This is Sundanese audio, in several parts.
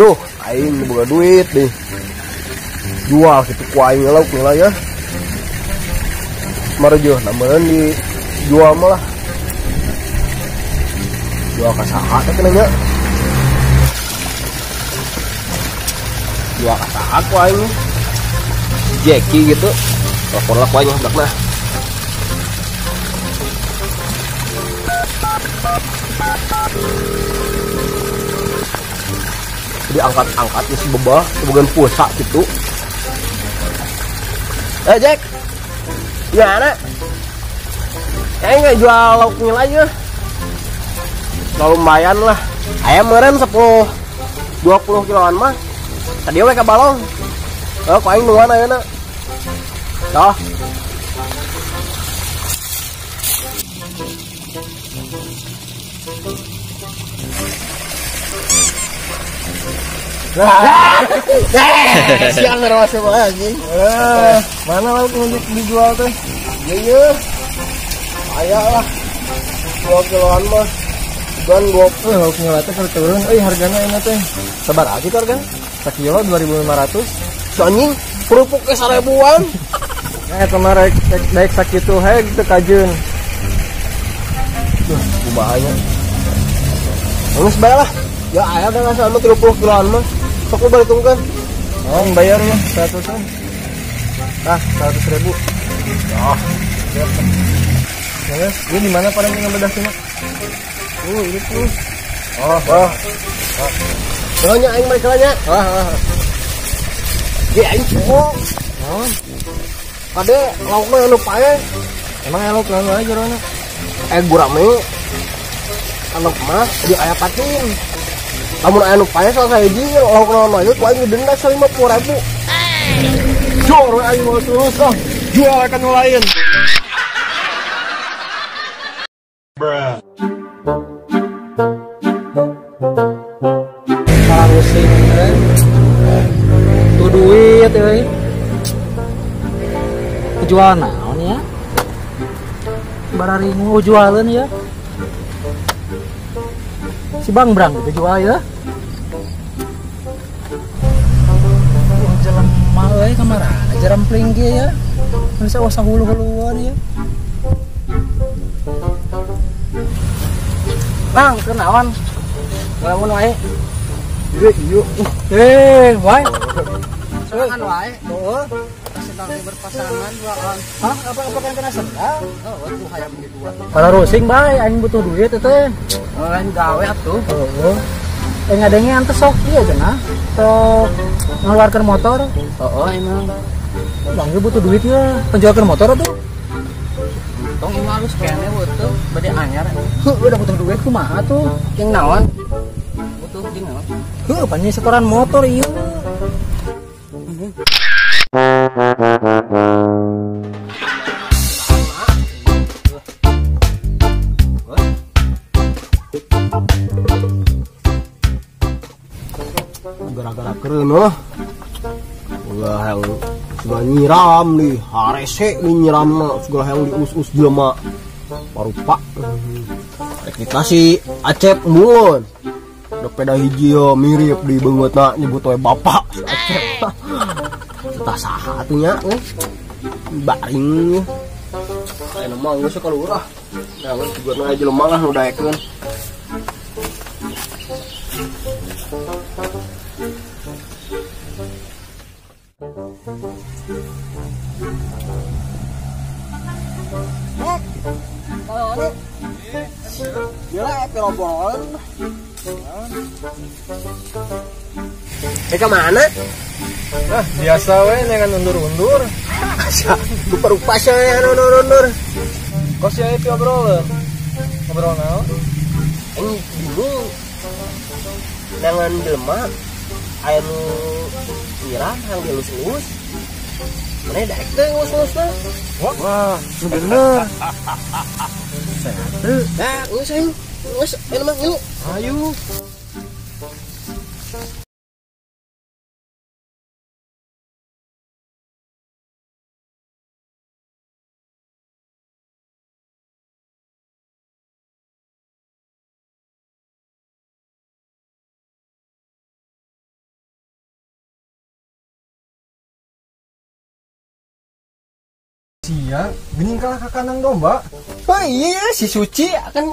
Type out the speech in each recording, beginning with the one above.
Duh, aing boga duit deh. Jual gitu ku aing lauk lah ya. Mareujuh nameureun dijual mah lah. Jual ka saha teh nya? Jual ka saha ku aing. Jeki gitu. Telepon lah ku aing budak mah. Jadi angkat-angkatnya si bebah, sebagian pulsa gitu. Jack, gimana? Kayaknya nggak jual lauknya lagi lah. Nah, lumayan lah. Ayam meren 10, 20 kiloan mah. Tadi we ka balong. Oh, ku aing nuan ayeuna. Toh. Siang ngerasa banget anjing. Mana lauk untuk dijual teh? Iya. Aya lah. 2 kiloan mah. Dan 20 lauknya teh keur turun euy hargana enak teh. Sabaraha kitu hargana? Sakilo 2.500. Anjing, kerupuk ge 1.000-an. Nah, eta mah rek daek sakitu hae teu kajeun. Duh, kumaha nya. Geus bae lah. Ya aya da sama 30 kiloan mah. Sok lu baritungkeun. Oh, bayar ya 100-an. Ah, 100.000. Oh, ya, ini di mana paling yang bedah sih, Mak? Ini tuh. Oh, oh. Oh. Nya aing balik nya. Ah, ah. Ge aing cowok. Naon? Kade laukna anu pae. Emang lauk naon wae jerona? Gurame. Anu mah di aya patin. Lamun aya nu pae salah sahiji lauk naon wae ku aing denda 50.000. Jor aing mau terus ah. Jual ka nu lain. Bruh. Pusing tuh duit euy. Jual naon ya? Bararingu jualan ya. Si Bang Brang gitu jual ya. Wah jelema euy kamarana jarempling ge ya. Bisa usah hulu-huluan ya. Bang, kenaon? Ngelamun wae. Iya, iya. Wae. Sorangan wae. Heeh. Sedang berpasangan dua orang. Hah, apa kan kena sendal? Oh, tuh hayam di dua. Para rusing bae aing butuh duit teh. Lain gawe atuh. Heeh. Ngadenge ante sok ieu cenah. Sok ngeluarkeun motor. Heeh, emang. Bang butuh duit ya. Penjualkeun motor atuh. Tong imah alus kene butuh bade anyar. Heuh, udah butuh duit kumaha tuh? Jeung naon? Butuh jeung naon? Heuh, pan setoran motor ieu. Gara-gara keren oh. Ulah yang segala nyiram nih, harese nih nyiramna, segala yang dius-us jelema. Parupa. Rek dikasih Acep mun. Udah peda hiji yo mirip di beungeutna nyebut we bapak si Acep. Tah saha atuh nya euy. Baring. Ayeuna mah geus kalurah. Nah, geus jugana jelema lah nu daekeun. Kemana? Nah, biasa we dengan undur-undur. Rupa-rupa saya undur-undur. Kok sih itu obrolan? Ngobrol naon? Ini bingung. Nangan jelema aya nu nyiram hayang dielus-elus. Mana daek teh ngelus-elusna? Wah, nu bener. Sehat teu. Nah, geus aing. Geus, ayeuna mah ngilu. Ayo. Sia, geuning kalah ka kandang domba. Oh iya, si Suci akan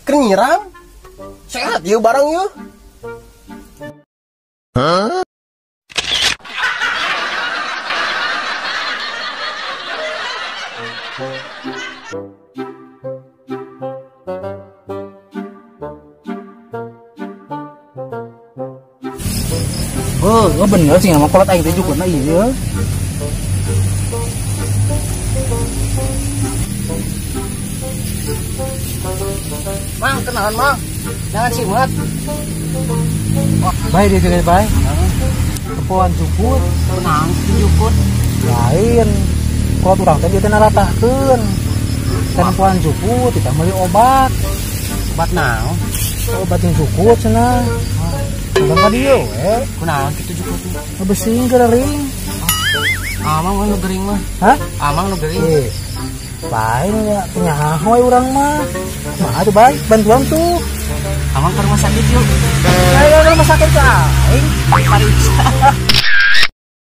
keur nyiram. Sehat ieu barang ieu. Hah? Oh, bener sih nama kolot aing teh jukutna ieu. Mang, kenalan mang. Jangan simat. Bae dia juga bae. Kepoan jukut, kunaon sih jukut? Lain. Kolot urang teh dia teh naratahkeun. Tempoan jukut kita meuli obat. Obat naon? Obat yang jukut cenah. Bang ka dieu we. Kunaon kitu jukut? Ngebesing gering. Amang nu gering mah. Hah? Amang nu gering. Lain ya penyaho we urang mah. Kumaha tuh bae bantuan tuh. Amang ke rumah sakit yuk. Ayo ke rumah sakit ka aing. Pariksa.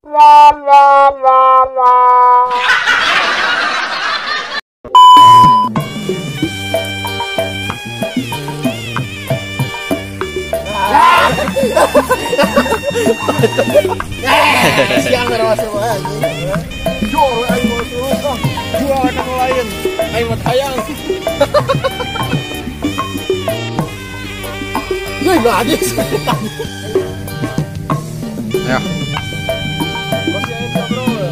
La la la la. Siang masuk aja. Jor aing mau terus ah. Jual ka nu lain. Aing mah hayang. Yeuh lagi. Ayo. Masih aing ngobrol.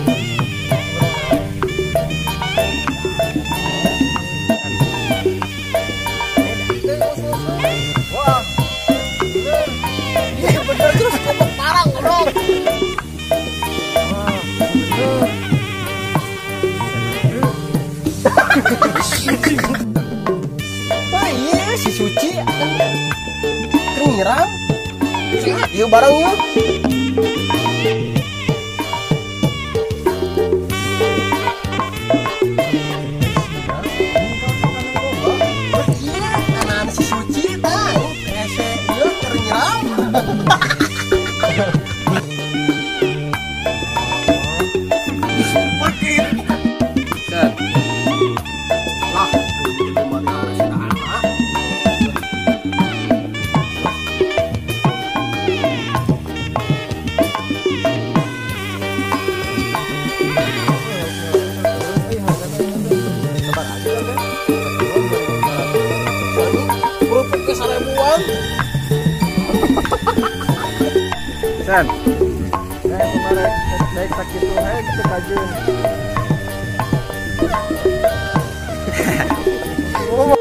Wah. Iya bener terus ngomong parang goblok. Oh iya si Suci akan keur nyiram. Sehat ieu barang ieu. Oh iya, kanan si Suci tah. Hese ieu keur nyiram. San. Kemarin naik sakit tuh, kita tajun. Oh.